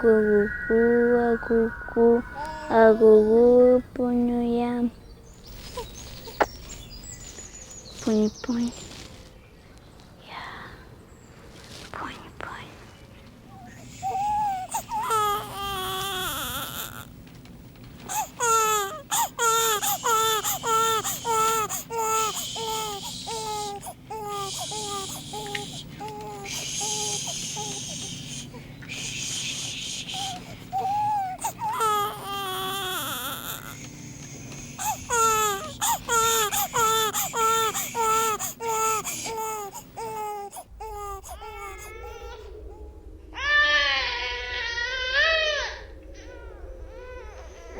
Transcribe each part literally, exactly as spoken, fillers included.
Agugu, agugu, agugu, puñuya. Puñu, puñu. Ya. Puñu, puñu.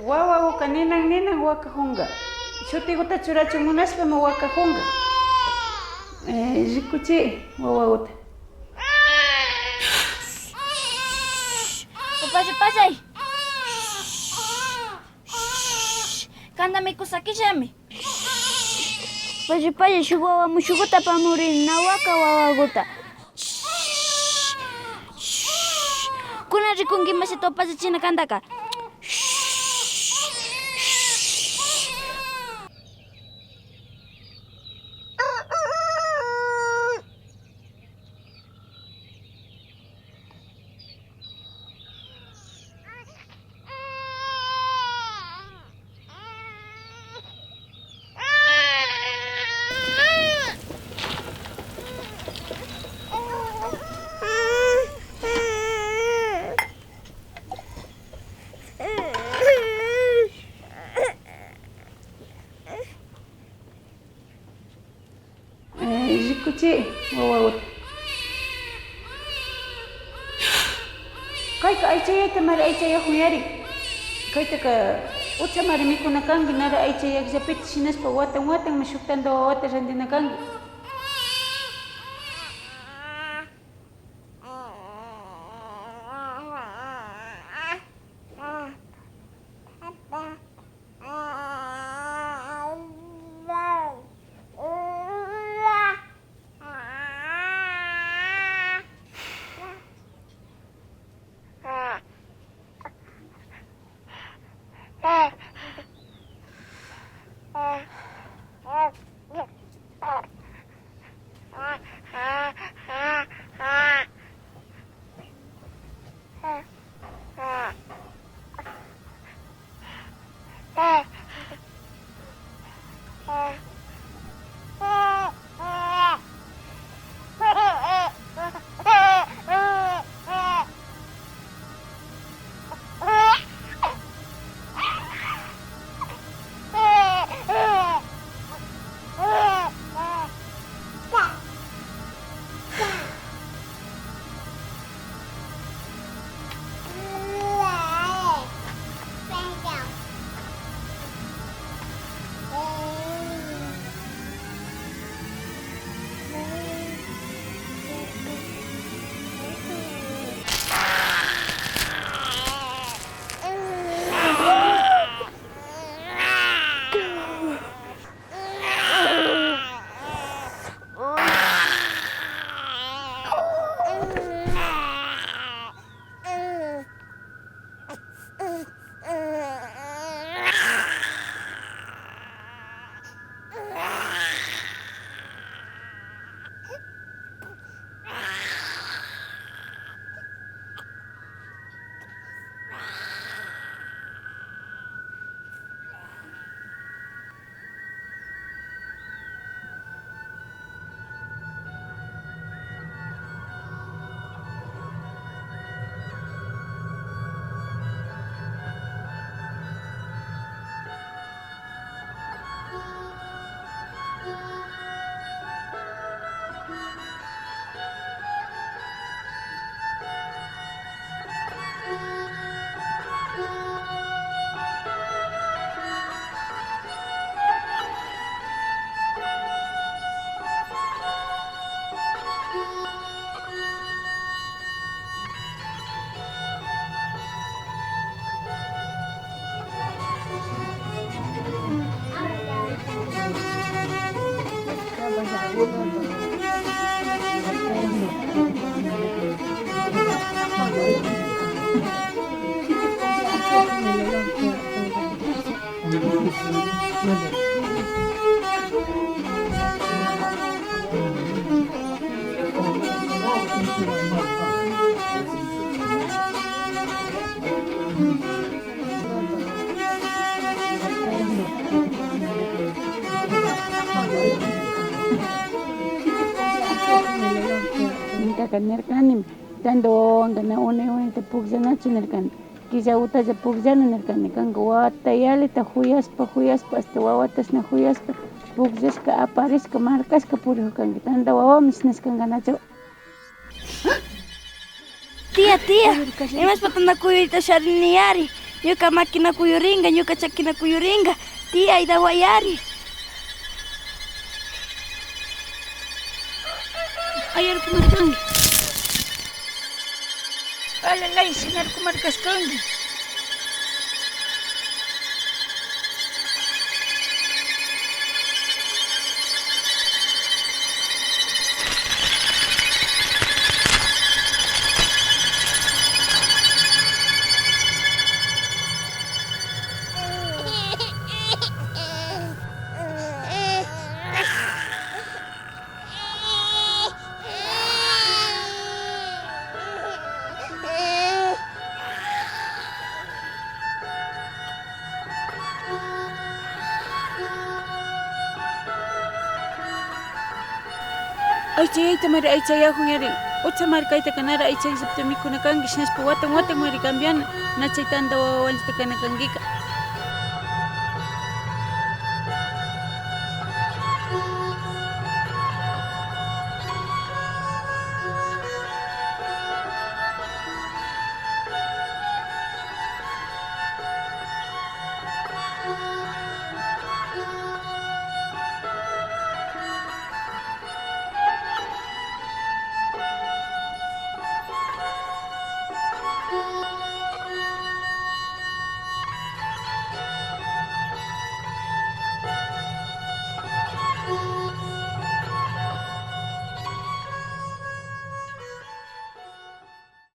Wawaguka ninan ninan wakajunga. Shutiguta churachun munashpami wakajunga. Eh, rikuchi wawaguta. Upallay, upallay. Kanta mikusakillami. Ripalla, shuk wawa mushukuta apamurin, na waka wawaguta. Kunan rikunki mashita upallachina kantaka. Eh, rikuchi wawaguta. Kayka aychayaytamari aychayajun yari. Kaytaka uchamari mikuna kanki, nara aychayakllapita shinashpa watan watanmi shuk tanta wawata rantina kanki. Ñukaka nirkanimi, tanta wawawanka na unay unayta pukllanachu nirkani. Killa utalla pukllana nirkani. Kanka wawata yallita juyashpa, juyashpa, hasta wawatashna juyashpa, pukllashka, aparishka, markashka purijukanki. Tanta wawami shinashkanka nachu. Tía, tía, imashpata na kuyurita ushariniyari. Ñuka makina kuyuringa, ñuka chakina kuyuringa. Tía, aydawayari. Ayarkumarkanki. Alalay, shinarkumarkashkanki. Aychayaytamari aychayajun yarin. Ucha markaytaka nara aychayllapta mikuna kanki, shinashpa watan watanmari cambiana. Na chay tanta wawa wañushta kana kankika.